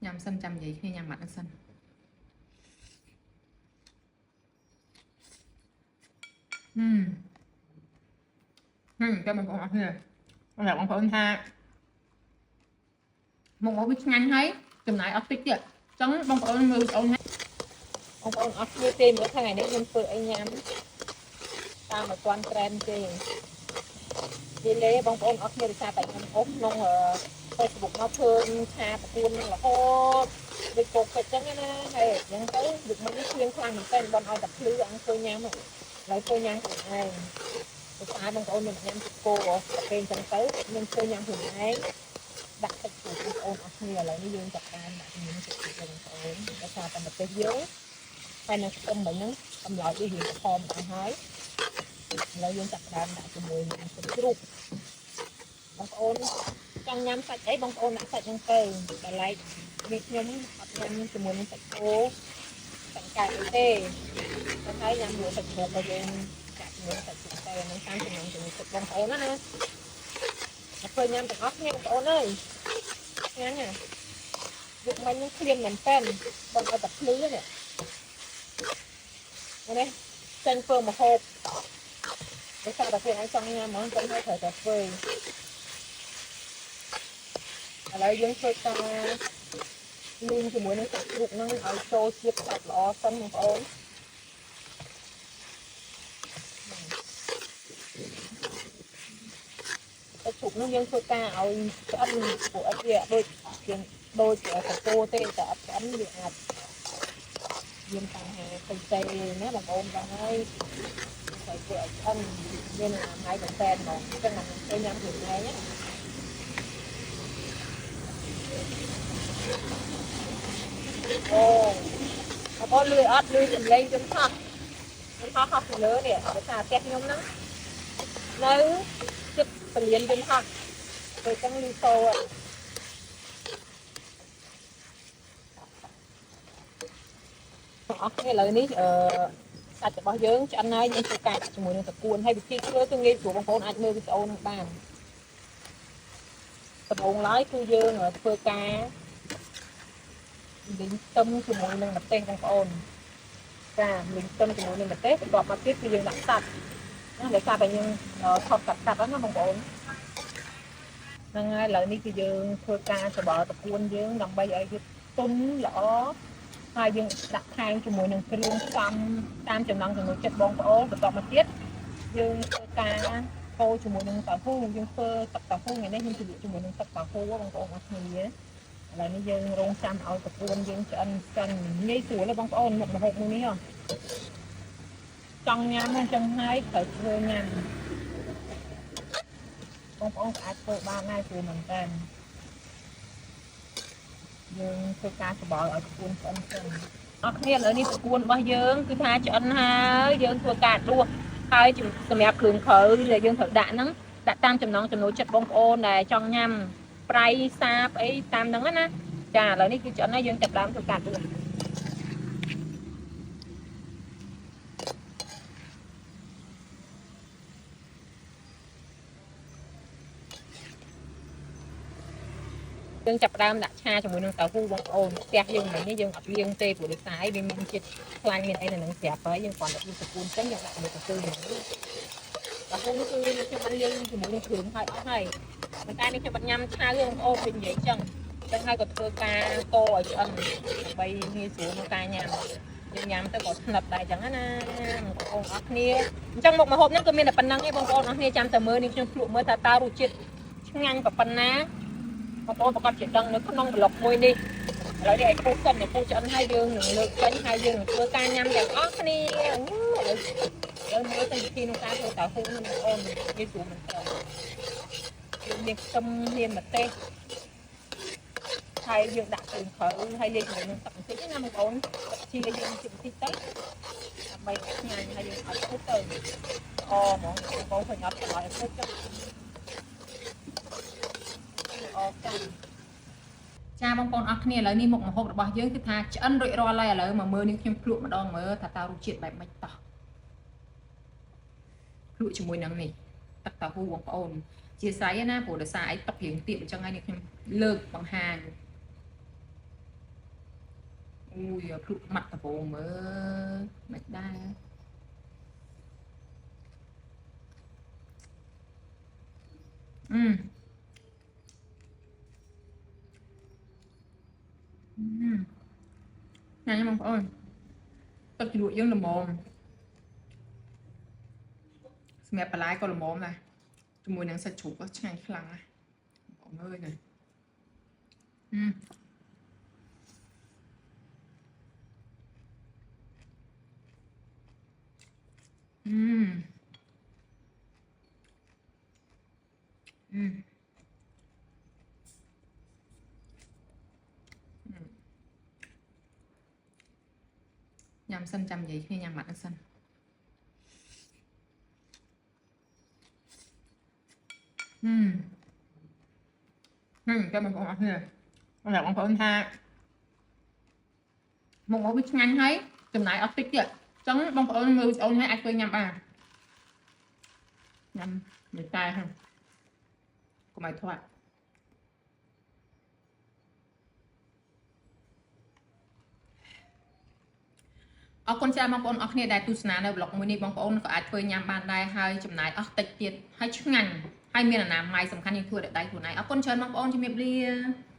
ញ៉ាំសិនចាំនិយាយគ្នាញ៉ាំម៉ាត់ហ្នឹងសិនហឹមហឹមចាំបងប្អូនអរគ្នាសម្រាប់បងប្អូនថាមកមកវាឆ្ងាញ់ហើយចំណាយអត់តិចទៀតអញ្ចឹងបងប្អូនមើលវីដេអូនេះ បងប្អូនអត់គ្នាទេមើលថ្ងៃនេះខ្ញុំធ្វើអីញ៉ាំតាមឲ្យទាន់ trend ទេនិយាយលេបងប្អូនអត់គ្នាដោយសារតែខ្ញុំអុសក្នុង Facebook មកឃើញឆាប្រគួននឹងរហូតដូចកោកពេជ្រចឹងណាហើយអញ្ចឹងទៅយុគមិញនេះឃ្លៀងខ្លាំងមែនតើបងឲ្យតែភ្លឺអង្គធ្វើញ៉ាំឥឡូវធ្វើញ៉ាំខ្លួនឯងដោយសារបងប្អូនខ្ញុំញ៉ាំទឹកគោទៅពេលអញ្ចឹងទៅខ្ញុំធ្វើញ៉ាំខ្លួនឯងដាក់ទឹកជ្រូកបងប្អូនអស់គ្នាឥឡូវនេះយើងចាប់បានដាក់ជំនាញទឹកជ្រូកបងប្អូនដោយសារតែម្ទេសយើង ហើយនឹងខ្ទឹមមិញហ្នឹងកម្លោចវារៀងក្រហមដែរហើយឥឡូវយើងចាប់ផ្ដើមដាក់ជាមួយនឹងទឹកជ្រូកបងប្អូនចង់ញ៉ាំសាច់អីបងប្អូនដាក់សាច់ហ្នឹងទៅតែឡែកនេះខ្ញុំអត់ញ៉ាំជាមួយនឹងសាច់គោសាច់កែអីទេតែហើយញ៉ាំមួយសាច់ជ្រូកក៏យើងចាក់ជាមួយសាច់ជ្រូកទៅហ្នឹងតាមចំណង់ចំណូលចិត្តបងប្អូនណាណាមកធ្វើញ៉ាំទាំងអស់គ្នាបងប្អូនអើយញ៉ាំណាយុគមិញហ្នឹងឃ្លានមែនតើបងឲ្យតែភ្លឺនេះ នេះចេញធ្វើម្ហូបដោយសារតែខ្លួនឯងចង់ញ៉ាំហ្មងចឹងហើយត្រូវតែធ្វើឥឡូវយើងធ្វើការលីងជាមួយនឹងសាច់ជ្រូកហ្នឹងឲ្យចូលជាតិសាច់ល្អសិនបងប្អូនសាច់ជ្រូកហ្នឹងយើងធ្វើការឲ្យឆ្អិនព្រោះអត់វាដូចជាងដូចសាច់គោទេតែអត់ឆ្អិនវាអាចមានបញ្ហាផ្សេងៗណាបងប្អូនបងហើយត្រូវធ្វើឲ្យឆ្អិនមានអាហារមែនតើហ្មងអញ្ចឹងខ្ញុំទៅញ៉ាំខ្លួនឯងណាអូបងប្អូនលឺអត់លឺសំឡេងយន្តហោះយន្តហោះហោះពីលើនេះដោយសារផ្ទះខ្ញុំហ្នឹងនៅជិតពលានយន្តហោះពេលចឹងលឺសូរអស់គ្នាឥឡូវនេះអឺសាច់របស់យើងឆ្អិនហើយយើងធ្វើការដាក់ជាមួយនឹងត្រកួនហើយវិធីធ្វើគឺងាយស្រួលបងប្អូនអាចមើលវីដេអូនឹងបានដំបូងឡើយគឺយើងធ្វើការលីងខ្ទឹមជាមួយនឹងម្ទេសបងប្អូនចាលីងខ្ទឹមជាមួយនឹងម្ទេសបន្ទាប់មកទៀតគឺយើងដាក់សាច់ណាដោយសារតែយើងថតកាត់កាត់ហ្នឹងណាបងប្អូនហ្នឹងហើយឥឡូវនេះគឺយើងធ្វើការច្របល់ត្រកួនយើងដើម្បីឲ្យវាទន់ល្អហើយយើងដាក់ថែមជាមួយនឹងគ្រឿងផ្សំតាមចំណង់ចំណូលចិត្តបងប្អូនបន្ទាប់មកទៀតយើងធ្វើការកូរជាមួយនឹងតៅហ៊ូយើងធ្វើទឹកតៅហ៊ូថ្ងៃនេះខ្ញុំជលក់ជាមួយនឹងទឹកតៅហ៊ូបងប្អូនអរគ្នាឥឡូវនេះយើងរងចាំឲ្យត្រកួនយើងឆ្អិនសិនងាយស្រួលទេបងប្អូនមុខម្ហូបមួយនេះហ៎ចង់ញ៉ាំហ្នឹងចឹងហើយត្រូវធ្វើញ៉ាំបងប្អូនក៏អាចធ្វើបានដែរព្រោះមែនតើយើងធ្វើការច្បល់ឲ្យត្រកួនឆ្អិនសិនអរគ្នាឥឡូវនេះត្រកួនរបស់យើងគឺថាឆ្អិនហើយយើងធ្វើការដួសហើយសម្រាប់គ្រឿងក្រៅដែលយើងត្រូវដាក់ហ្នឹងដាក់តាមចំណង់ចំណូលចិត្តបងប្អូនដែលចង់ញ៉ាំប្រៃសាបអីតាមហ្នឹងណាចាឥឡូវនេះគឺឆ្អិនហើយយើងចាប់ដើមធ្វើការដួស យើងចាប់ផ្ដើមដាក់ឆាជាមួយនឹងតៅហ៊ូបងប្អូនផ្ទះយើងមិញនេះយើងអត់លាងទេព្រោះដោយសារអីវាមានជាតិខ្លាញ់មានអីនៅនឹងស្រាប់ហើយយើងគ្រាន់តែដួសត្រកួនចឹងយើងដាក់ជាមួយកន្ទុយហ្នឹងតៅហ៊ូនេះគឺខ្ញុំបានលាងជាមួយនឹងគ្រឿងហើយអស់ហើយប៉ុន្តែនេះខ្ញុំបាត់ញ៉ាំឆៅបងប្អូនវិញនិយាយចឹងចឹងហើយក៏ធ្វើការកូរឲ្យឆ្អិនដើម្បីងាយស្រួលក្នុងការញ៉ាំយើងញ៉ាំទៅក៏ស្និតដែរចឹងណាបងប្អូនអរគ្នាអញ្ចឹងមុខម្ហូបហ្នឹងក៏មានតែប៉ុណ្្នឹងឯងបងប្អូនអរគ្នាចាំតែមើលនេះខ្ញុំភ្លក់មើលថាតើរសជាតិឆ្ងាញ់ប៉ុណ្ណា បងប្អូនប្រកាសជាដឹងនៅក្នុងប្លុកមួយនេះឥឡូវនេះឲ្យពុះសិនឲ្យពុះឆ្អិនហើយយើងនឹងលើកចេញហើយយើងនឹងធ្វើការញ៉ាំទាំងអស់គ្នាឥឡូវយើងមើលទៅវិធីក្នុងការធ្វើតៅហ៊ូនេះបងប្អូនងាយស្រួលមែនតើយើងមានខ្ទឹមមានម្ទេសហើយយើងដាក់គ្រឿងក្រៅហើយលាយជាមួយនឹងទឹកបន្តិចណាបងប្អូនទឹកជាយើងបន្តិចទៅដើម្បីឲ្យឆ្ងាញ់ហើយយើងឲ្យពុះទៅល្អហ្មងបងប្អូនឃើញអត់ឲ្យពុះចឹងអរចា ចាបងប្អូនអរគ្នាឥឡូវនេះមុខម្ហូបរបស់យើងគឺថាឆ្អិនរួចរាល់ហើយឥឡូវមកមើលនេះខ្ញុំភ្លក់ម្ដងមើលថាតើរសជាតិបែបម៉េចតោះភ្លក់ជាមួយនឹងនេះទឹកតៅហ៊ូបងប្អូនជាស្រ័យណាព្រោះដោយសារអីតុករៀងទៀបអញ្ចឹងហើយនេះខ្ញុំលើកបង្ហាញ អូយភ្លក់ម៉ាត់ដបងមើលមិនដែរអឺញ៉ាំបងប្អូនទឹកជ្រលក់យើងល្មមសម្រាប់បន្លែក៏ល្មមដែរជាមួយនឹងសាច់ជ្រូកក៏ឆ្ងាញ់ខ្លាំងណាស់បងអើយណាអឺអឺអឺញ៉ាំសិនចាំនិយាយគ្នាញ៉ាំម៉ាត់សិនអឺហឹមចាំបងប្អូនអរគ្នាបងប្អូនថាមកមកវាឆ្ងាញ់ហើយចំណាយអស់តិចទៀតអញ្ចឹងបងប្អូនមើលវីដេអូនេះអាចធ្វើញ៉ាំបានញ៉ាំមិនតែហ្នឹងកុំឲ្យធាត់អរគុណច្រើនបងប្អូនអរគ្នាដែលទស្សនានៅ vlog មួយនេះបងប្អូនក៏អាចធ្វើញ៉ាំបានដែរហើយចំណាយអស់តិចទៀតហើយឆ្ងាញ់ហើយមានអនាម័យសំខាន់យើងធ្វើដោយដៃខ្លួនឯងអរគុណច្រើនបងប្អូនជំរាបលា។